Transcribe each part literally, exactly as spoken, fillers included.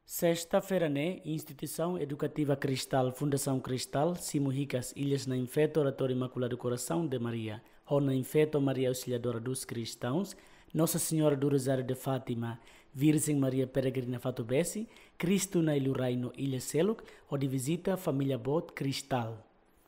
Sesta-feira ne'e, Instituisaun Edukativa Cristal, Fundasaun Cristal, simu hikas Ilhas Na'in Feto Oratóriu Imaculado Coração de Maria, ho Na'in Feto Maria Auxiliadora dos Cristãos, Nossa Senhora do Rosário de Fátima, Virgem Maria Peregrina Fatubesi, Cristo Na'i Liurai no ilha seluk, hodi vizita família boot Cristal.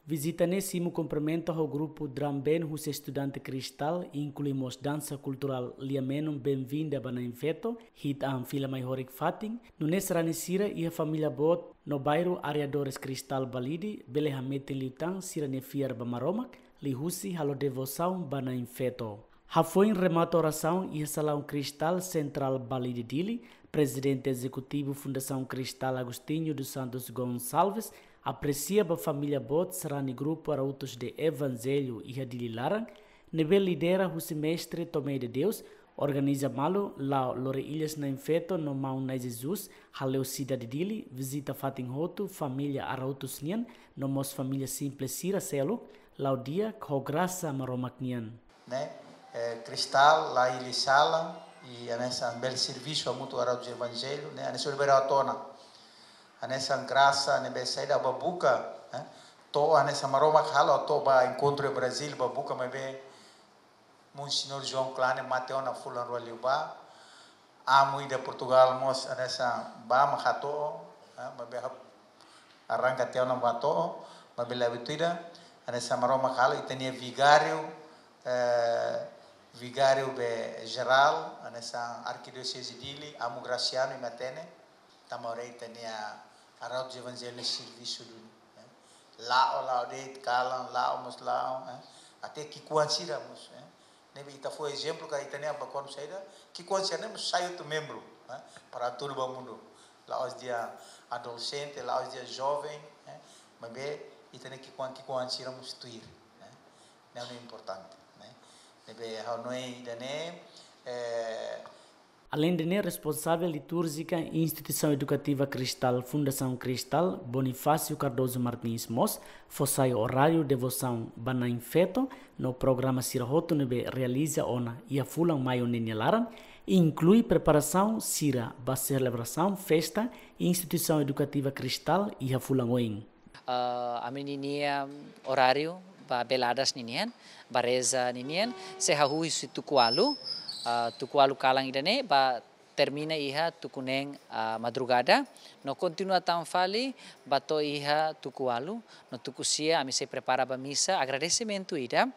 Vizita ne'e simu kumprimenta ho grupu drum band husi estudante Cristal, inklui mós dansa kulturál Lia Menon Benvinda ba Na'in Feto, hit an fila mai horik fatin, nune'e sarani sira iha família boot no bairru Areadores Cristal Balide, bele hametin liután sira-nia fiar ba Maromak, liuhusi halo devosaun ba Na'in Feto. Hafoin remata orasaun iha salaun Cristal Sentrál Balide Dili, Prezidente Ezekutivu Fundasaun Cristal Agostinho dos Santos Gonçalves, apresia ba família boot sarani grupu Arautos de Evangelho iha Dili laran, ne'ebé lidera husi Mestre Tomé de Deus, organiza malu la'o lori Ilhas Na'in Feto no Maun Na'i Jesus, hale'u sidade Dili, vizita fatin hotu família Arautos nian, no mós família simples sira seluk, la'o di'ak ho grasa Maromak nian. Ne'e, eh, Cristal, la ili sala, i hanesan bele servisu hamutuk Arautos Evangelho, ne'e, hanesan bele rotona. Hanesan grasa ne'ebé saida ba buka, eh, to'o hanesan Maromak halo to'o ba enkontru Brazil ba buka maibé Monseñór João Klein mate ona fulan rua liubá. Amu ida Portugal mós hanesan ba mak hato'o, eh, maibé hap-, arranka tiha ona ba to'o, maibé la butuida, hanesan Maromak halo ita-nia vigáriu, eh, vigáriu be jerál, hanesan Arkidioseze Dili, Amu Graciano i matenek, tanba haree ita-nia Arautos Evangelho servisu duni, eh. La'o, la'o de'it, kalan, la'o mós la'o, eh. Até ki'ikoan sira mós, eh. Ne'ebé ita fó ezemplu katak ita-nia ba kuandu saida, ki'ikoan sira ne'e mós sai outro membro, eh. Para todo o mundo. La'ós de'it adolexente, la'ós de'it joven, eh. Maibé ita-nia ki'ikoan, ki'ikoan sira mós tuir, eh. Ne'e importante, ne'e. Ne'ebé ha'u hanoin ida-ne'e, eh, Alende ne'e, responsavel litúrjika Instituisaun Edukativa Cristal, Fundasaun Cristal, Bonifácio Cardoso Martins mós fó sai oráriu devosaun ba Na'in Feto no programa sira hotu ne'ebé realiza ona iha fulan Maiu ninia laran, inklui preparasaun sira ba selebrasaun festa Instituisaun Edukativa Cristal iha fulan oin. Ah, ami-ninia oráriu ba beladas ninian, ba reza ninian, sei hahú husi tuku ualu, ah, tuku ualu kalan ida-ne'e, ba termina iha tuku neen, ah, madrugada, no kontinua tan fali ba to'o iha tuku ualu, no tuku sia ami sei prepara ba misa, agradesimentu ida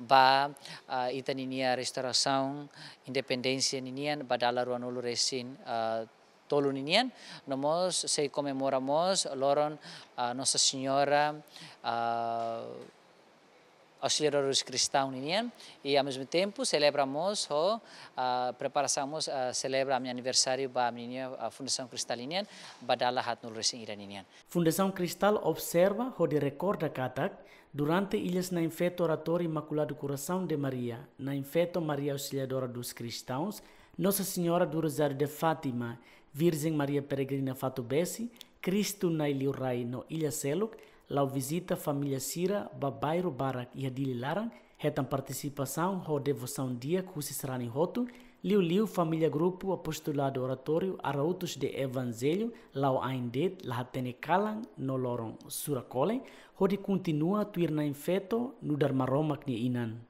ba, ah, ita-ninia restaurasaun independénsia ninian, ba dala ruanulu resin, ah, tolu ninian, no mós sei komemora mós loron, ah, Nossa Senhora, ah, Auxiliadora dos Cristãos ninian, i ao mesmo tempo selebra mós ho, ah, preparasaun mós, ah, selebra ami-nia aniversáriu ba ami-nia, ah, Fundasaun Cristal ninian, ba dala haatnulu resin ida ninian. Fundasaun Cristal observa hodi rekorda katak, durante Ilhas Na'in Feto Oratóriu Imaculado Coração de Maria, Na'in Feto Maria Auxiliadora dos Cristãos, Nossa Senhora do Rosário de Fátima, Virgem Maria Peregrina Fatubesi, Cristo Na'i Liurai no ilha seluk, la'o vizita família sira ba bairru barak iha Dili laran, hetan partisipasaun ho devosaun di'ak husi sarani hotu, liuliu família grupu Apostolado Oratóriu Arautos de Evangelho, la'o ain de'it la hatene kalan no loron sura kole, hodi kontinua tuir Na'in Feto nu'udar Maromak nia inan.